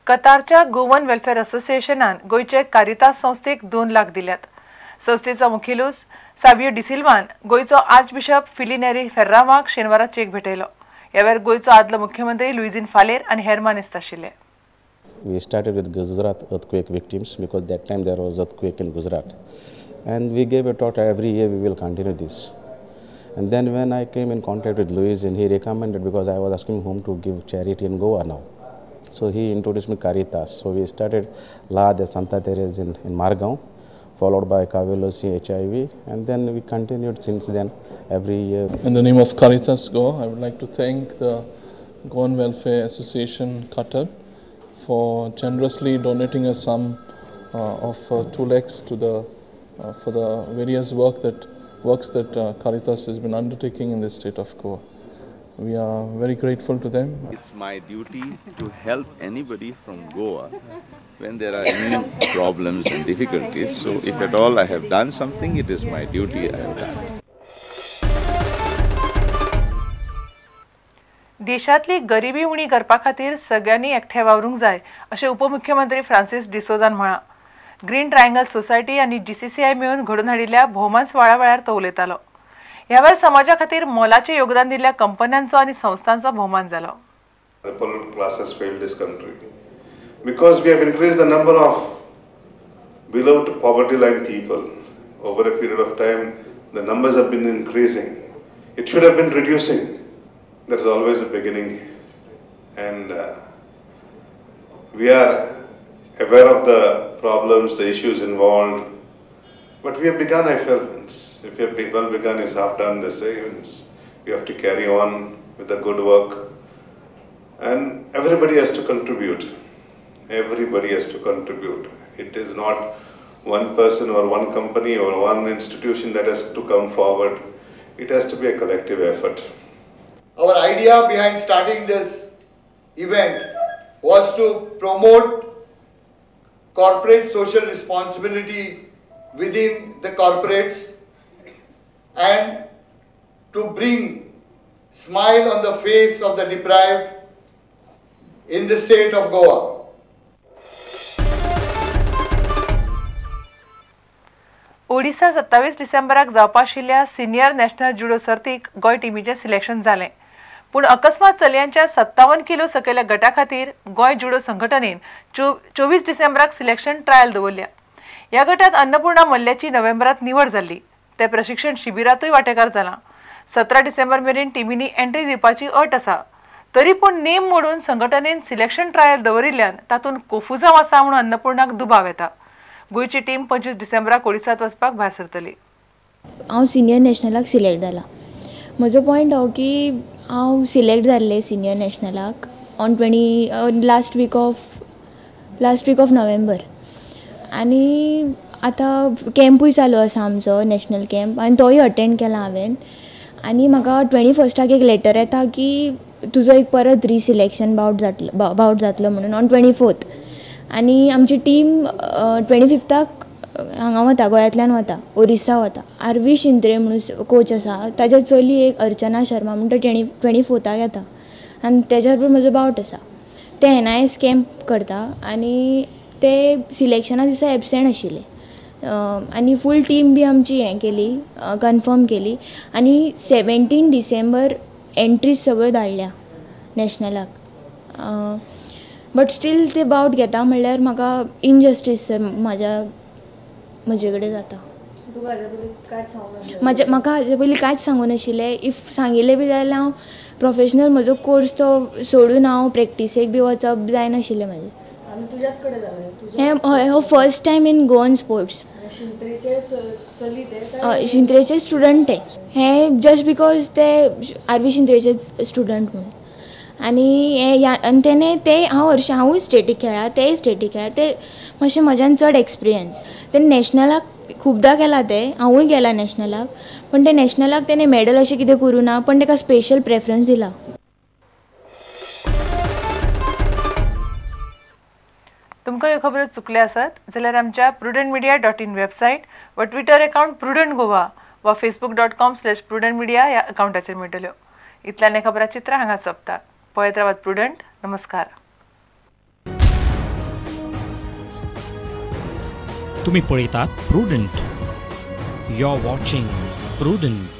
कतारच्या Goan welfare असोसिएशनान गोंयचे Caritas संस्थेक 2 लाख दिल्यात. संस्थेचो मुखेलूस सावियो डिसिल्वान गोंयचो आर्चबिशप फिलिनेरी फेर्रावाक शेनवारा चेक भेटयलो. ह्या वेळार गोंयचो आदलो मुख्यमंत्री लुईझिन फालेर आनी हेर मानेस्त आशिल्ले. We started with Gujarat earthquake victims because that time there was earthquake in Gujarat, and we gave a thought every year we will continue this. And then when I came in contact with Luis, and he recommended, because I was asking whom to give charity in Goa now, so he introduced me Caritas. So we started La de Santa Teresa in Margao, followed by Cavelossim HIV, and then we continued since then every year. In the name of Caritas Goa, I would like to thank the Goan Welfare Association Qatar for generously donating a sum of 2 lakhs to the for the various works that Caritas has been undertaking in the state of Goa. We are very grateful to them. It's my duty to help anybody from Goa when there are any problems and difficulties. So if at all I have done something, it is my duty I have done. देशातली गरिबी उणी करपा खातीर सगळ्यांनी एकठांय वावरूंक जाय अशें उपमुख्यमंत्री फ्रांसीस डिसोजान म्हळां. ग्रीन ट्रायंगल सोसायटी आनी डीसीसीआय मेळून घडोवन हाडिल्ल्या भोवमान सुवाळ्या वेळार तो उलयतालो. ह्या वेळार समाजा खातीर मोलाचें योगदान दिल्ल्या कंपन्यांचो आनी संस्थांचो भोवमान जालो. The political class has failed this country because we have increased the number of below poverty line people. Over a period of time, the numbers have been increasing. It should have been reducing. There is always a beginning, and we are aware of the problems, the issues involved, but we have begun, I feel. If you have well begun is half done, they say. We have to carry on with the good work, and everybody has to contribute. Everybody has to contribute. It is not one person or one company or one institution that has to come forward. It has to be a collective effort. Our idea behind starting this event was to promote corporate social responsibility within the corporates and to bring smile on the face of the deprived in the state of Goa. Odisha 27 डिसेंबराक जावपा आशिल्ल्या senior national जुडो सर्तीक Goa टिमीचें selection जालें. पूण अकस्मात चलयांच्या 57 kilo सकयल्या गटा खातीर गोंय जुडो संघटनेन 24 डिसेंबराक सिलेक्शन ट्रायल दवरल्या. ह्या गटात अन्नपूर्णा मल्ल्याची नोव्हेंबरात निवड जाल्ली. ते प्रशिक्षण शिबिरातूय वांटेकार जालां. 17 डिसेंबर मेरेन टिमींनी एंट्री दिवपाची अट आसा. तरी पूण नेम मोडून संघटनेन सिलेक्शन ट्रायल दवरिल्ल्यान तातूंत कोफुजांव आसा म्हणून अन्नपूर्णाक दुबाव येता. गोंयची टीम 25 डिसेंबराक ओडिसात वचपाक भायर सरतली. हांव सिनियर नॅशनलाक सिलेक्ट जाला. म्हजो पॉयंट हो की हांव सिलेक्ट जाल्लें senior नॅशनलाक on last week of November, आनी आतां कॅम्पूय चालू आसा आमचो नॅशनल कॅम्प, आनी तोय अटेंड केला हांवें. आनी म्हाका 21 एक लेटर येता की तुजो एक परत रिसिलेक्शन बावट जातलो म्हणून ऑन 24. आनी आमची टीम 25 हांगा वता, गोंयांतल्यान वता, ओरिसा वता. आर वी शिंत्रे म्हणून कोच आसा, ताज्या चली एक अर्चना शर्मा म्हणटा 24 येता आनी तेज्या बरोबर म्हजो बावट आसा. ते एन I S camp करता आनी ते सिलेक्शना दिसा एबसेंट आशिल्ले आनी फूल टीम बी आमची हें केली, कन्फर्म केली आनी 17 डिसेंबर एंट्रीज सगळ्यो धाडल्या नॅशनलाक. बट स्टील ते बावट घेता म्हणल्यार म्हाका इनजस्टीस सर म्हजे कडेन जाता. म्हाका हाजे पयलीं कांयच सांगूं नाशिल्लें. If सांगिल्लें बी जाल्यार हांव प्रोफेशनल म्हजो कोर्स तो सोडून हांव प्रॅक्टिसेक बी वचप जायनाशिल्लें म्हाजें. हें हय, हो first time in Goan sports. शिंत्रेचे student ते, हें जस्ट because ते आर वी शिंत्रेचे स्टुडंट म्हणून. आनी हे आनी तेणे ते हांव हरशीं हांवूय स्टेटीक खेळ्ळा, तेय स्टेटीक खेळ्ळा, ते मातशें म्हज्यान चड एक्सपिरियन्स. ते नॅशनलाक खुबदां गेला, ते हांवूय गेला नॅशनलाक, पण ते नॅशनलाक तेणे मॅडल अशें कितें करूं ना, पण ताका स्पेशल प्रेफरन्स दिला. तुमकां ह्यो खबरो चुकल्यो आसत जाल्यार आमच्या prudentmedia.in website वा ट्विटर अकावंट प्रुडंट गोवा वा facebook.com/prudentmedia ह्या अकावंटाचेर मेळटल्यो. इतल्यान हें खबराचित्र हांगा सोंपता. पळयत रावात प्रुडंट. नमस्कार. तुम्ही पळयतात Prudent. You are watching Prudent.